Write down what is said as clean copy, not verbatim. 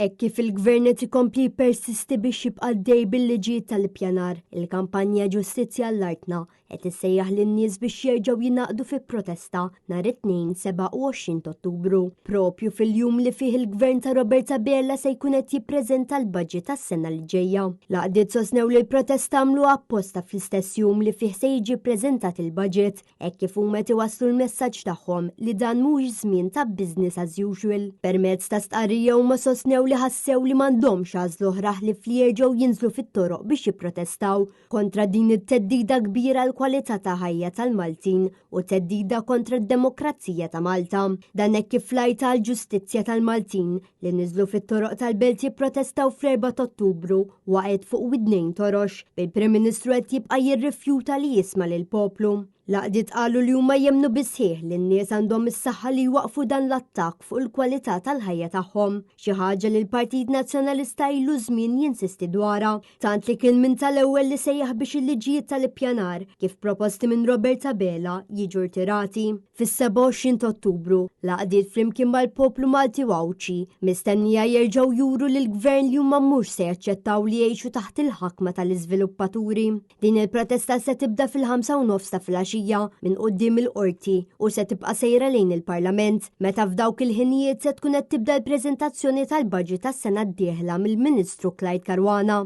Hekk kif il-Gvern qed ikompli jippersisti biex jibqa' għaddej bil-liġijiet tal-ippjanar, il-kampanja Ġustizzja għall-Artna qed issejjaħ lin-nies biex jerġgħu jingħaqdu fi protesta nhar it-Tnejn 27 t'Ottubru, propju fil-jum li fih il-Gvern ta' Robert Abela se jkun qed jippreżenta l-budget għas-sena li ġejja. L-għaqdiet sostnew li l-protesta għamluha apposta fl-istess jum li fih se jiġi ppreżentat il-budget hekk kif huma qed iwasslu l-messaġġ tagħhom li dan mhuwiex żmien ta' business as usual. Permezz ta' stqarrija huma sostnew li ħassew li m'għandhomx għażla oħra ħlief li jerġgħu jinżlu fit-toroq biex jipprotestaw kontra din it-theddida kbira għall-kwalità ta' ħajja tal-Maltin u theddida kontra d-demokrazija ta' Malta. Dan hekk kif l-għajta għall-ġustizzja tal-Maltin li niżlu fit-toroq tal-belt jipprotestaw fl-4 t'Ottubru waqgħet fuq widnejn torox, bil-Prim Ministru qed jibqa' jirrifjuta li jisma' lill-poplu. L-għaqdiet qalu li huma jemmnu bis-sħiħ li n-nies għandhom is-saħħa li jwaqqfu dan l-attakk fuq il-kwalità tal-ħajja tagħhom, xi ħaġa li l-Partit Nazzjonalista ilu żmien jinsisti dwarha. Tant li kien minn tal-ewwel li sejjaħ biex il-liġijiet tal-ippjanar, kif proposti minn Robert Abela, jiġu rtirati. Fis-27 ta' Ottubru, l-għaqdiet flimkien mal-poplu Malti u Għawdxi mistennija jerġgħu juru lill-Gvern li huma mhux se jaċċettaw li jgħixu taħt il-ħakma tal-iżviluppaturi. Din il-protesta se tibda fil-5 u nofs ta' filgħaxija minn quddiem il-Qorti u se tibqa' sejra lejn il-Parlament meta f'dawk il-ħinijiet se tkun qed tibda l-preżentazzjoni tal-budget tas-sena d-dieħla mill-Ministru Clyde Caruana.